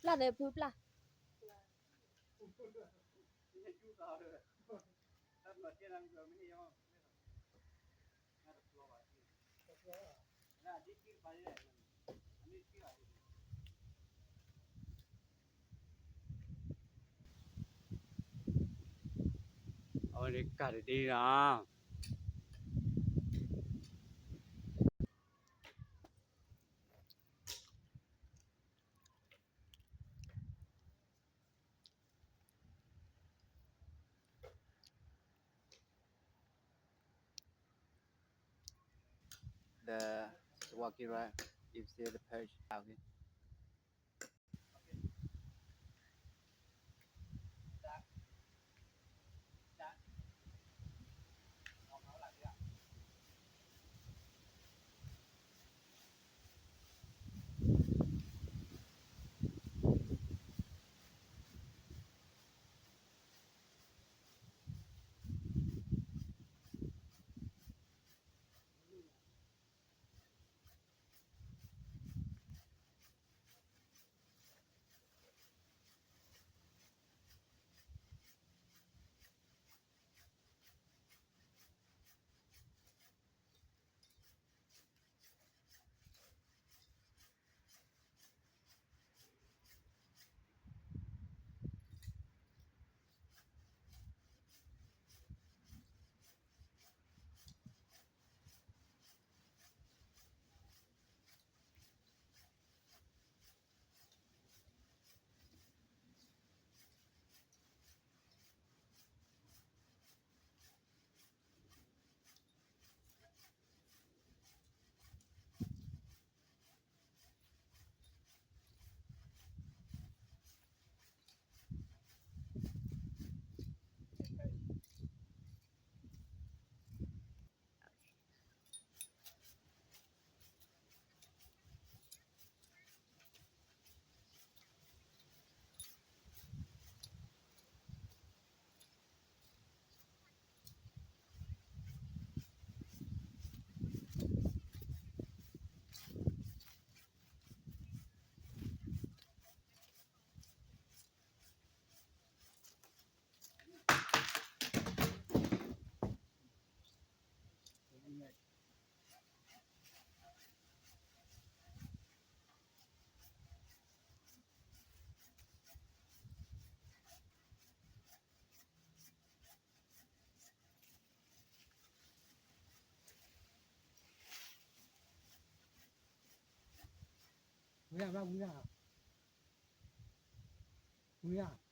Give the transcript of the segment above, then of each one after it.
ပျၢ်ဒီးဖုပျၢ် အဝဲန့ၣ်ကးတဒ့နီၤ The walkie, right? If see the page, okay.ဝံၤရၣ်ဘၣ်ဝံၤရၣ်, ဝံၤရၣ်.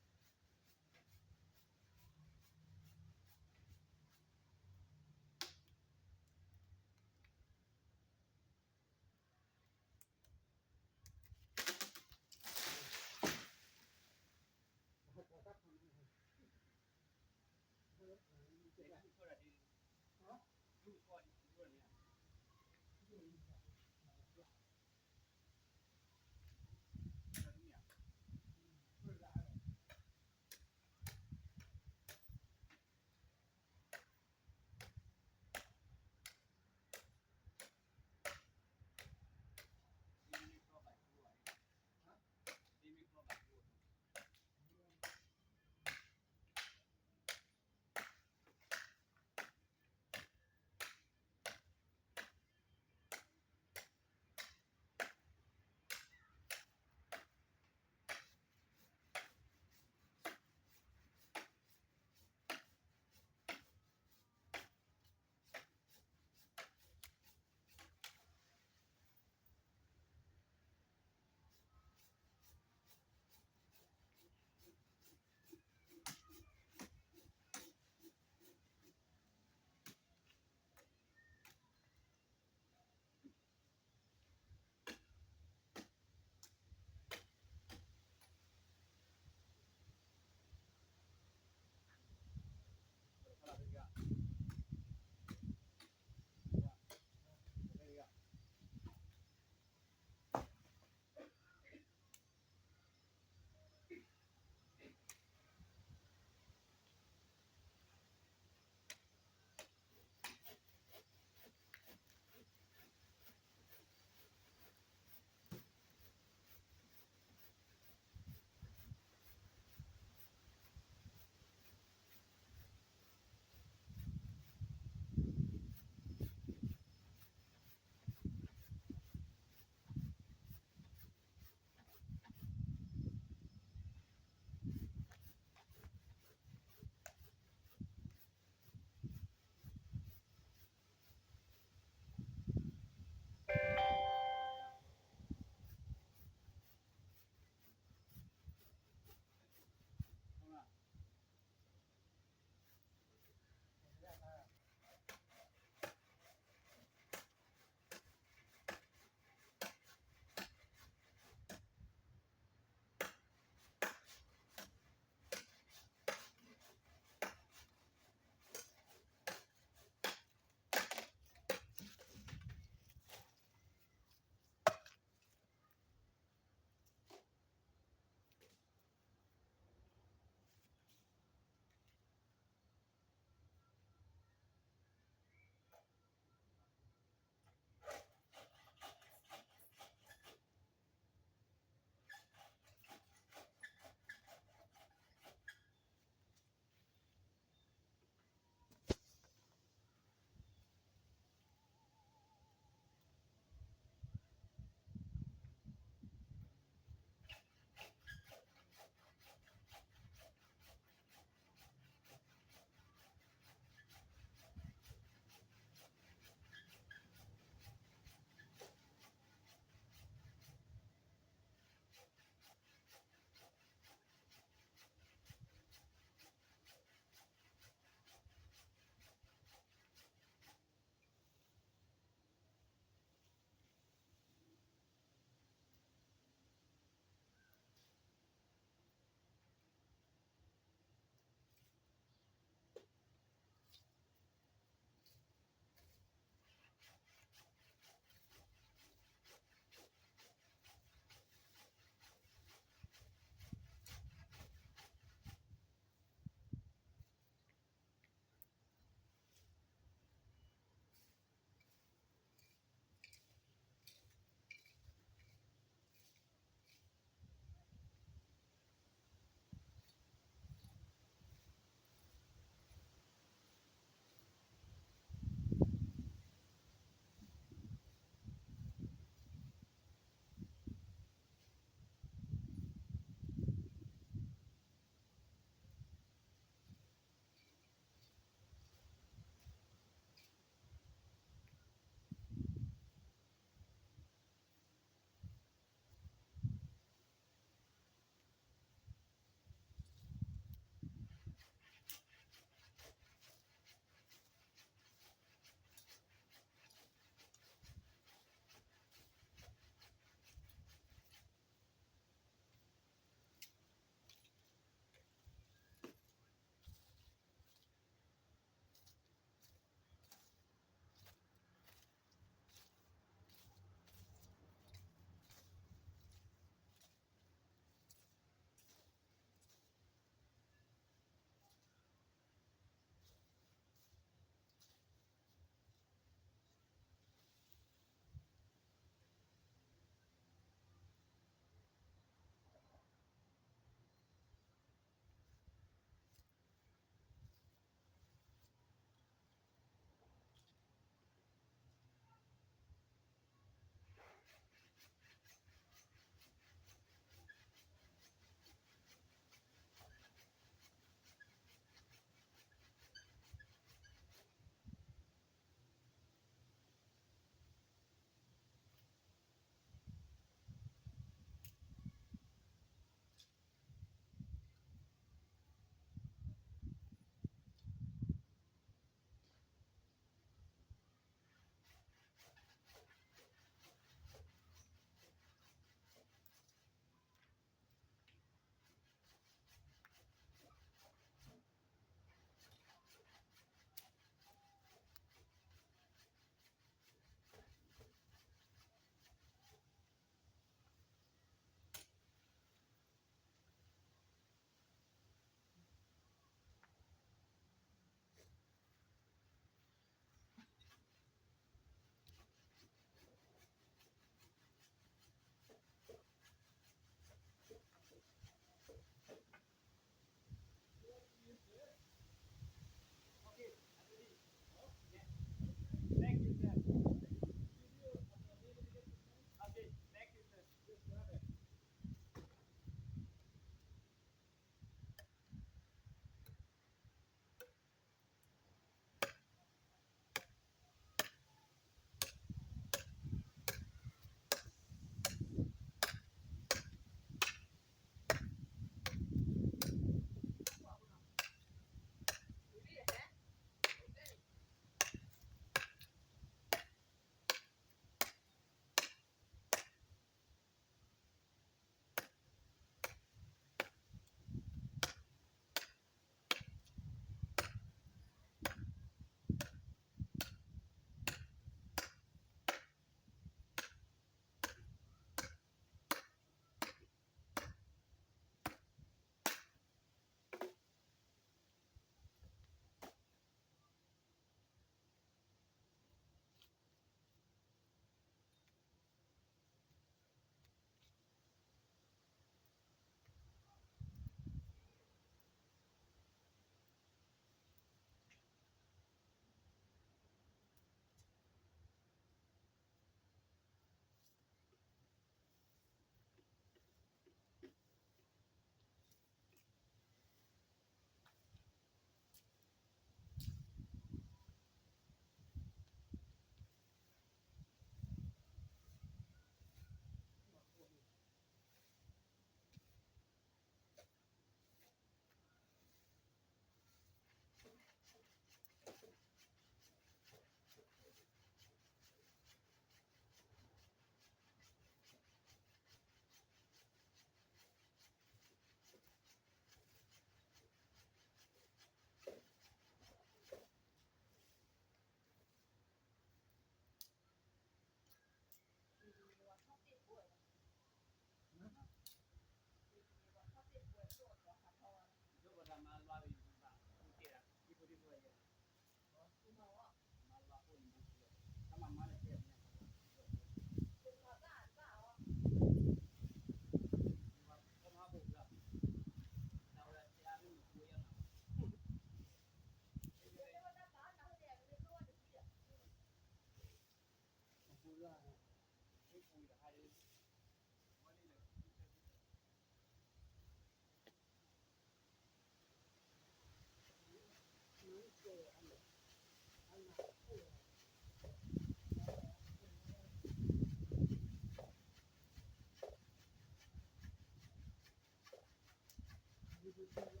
ပှၤ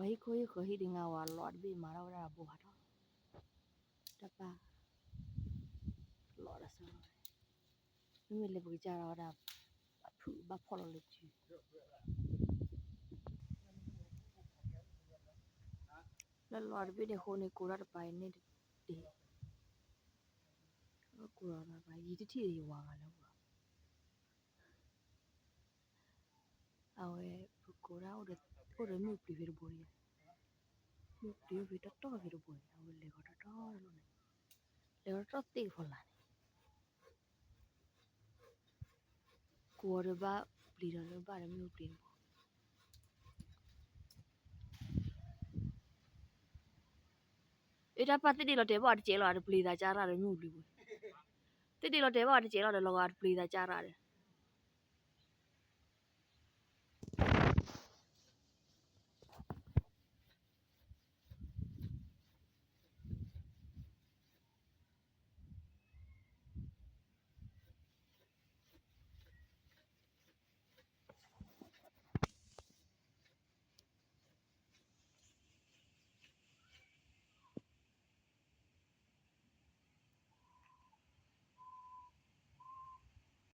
ဟံၣ်ခိၣ်ဟံၣ်ဃၢၤဟံၣ်ဒံးငါဝဲလီၤတဘ့ၣ်မၤထီၣ်ဝဲဒၣ်ဘိဟးထီၣ်, တၢ်ပၢ် လီၤဒီးစၢၤ, မ့မ့ၢ်လဲၤပကစၢ်ဒီးဝဲဒၣ် ဘၣ်ဖုးဘၣ်ဖီၣ်လီၤလၢစု လၢလီၤတဘ့ၣ်န့ၣ်အဃိန့ၣ် ကိးထီၣ်တပၤအံၤန့ၣ်တဒ့ၣ်, ကိးထီၣ်တပၤ ယံာ်တထံၣ်ဒီးယဝၤဂၤလၢပှၤ အဝဲ ပကိးဒၣ်အိၣ်ဒီး အိၣ်ဒီးမ့ၣ်အူပျံၤဖဲတဘိန့ၣ်, မ့ၣ်အူပျံၤအိၣ်ဖဲတီတီဖဲတဘိန့ၣ် အဝဲလဲၤဂီၤတီတီတလိၣ်န့ၣ်, လဲၤဂီၤတီတီသ့ၣ်ကဖီလာ်န့ၣ်, ကိးအီၤဒီးဘၣ်ပျံၤဒီးလၢဘၣ်ဒီးမ့ၣ်အူပျံၤတဘိ အ့ တၢ်ပၢ်သ့ၣ်ဒ့ၣ်လီၤတဲာ်ဘၣ်အီၤတစဲးလီၤ တပျံၤသးကၢ်ရၣ်ဒီးမ့ၣ်အူပျံၤဘိ, သ့ၣ်ဒ့ၣ်လီၤတဲာ်ဘၣ်အီၤတစဲးလီၤဒီး လီၤဂာ်တပျံၤသးကၢ်ရၣ်ဒီး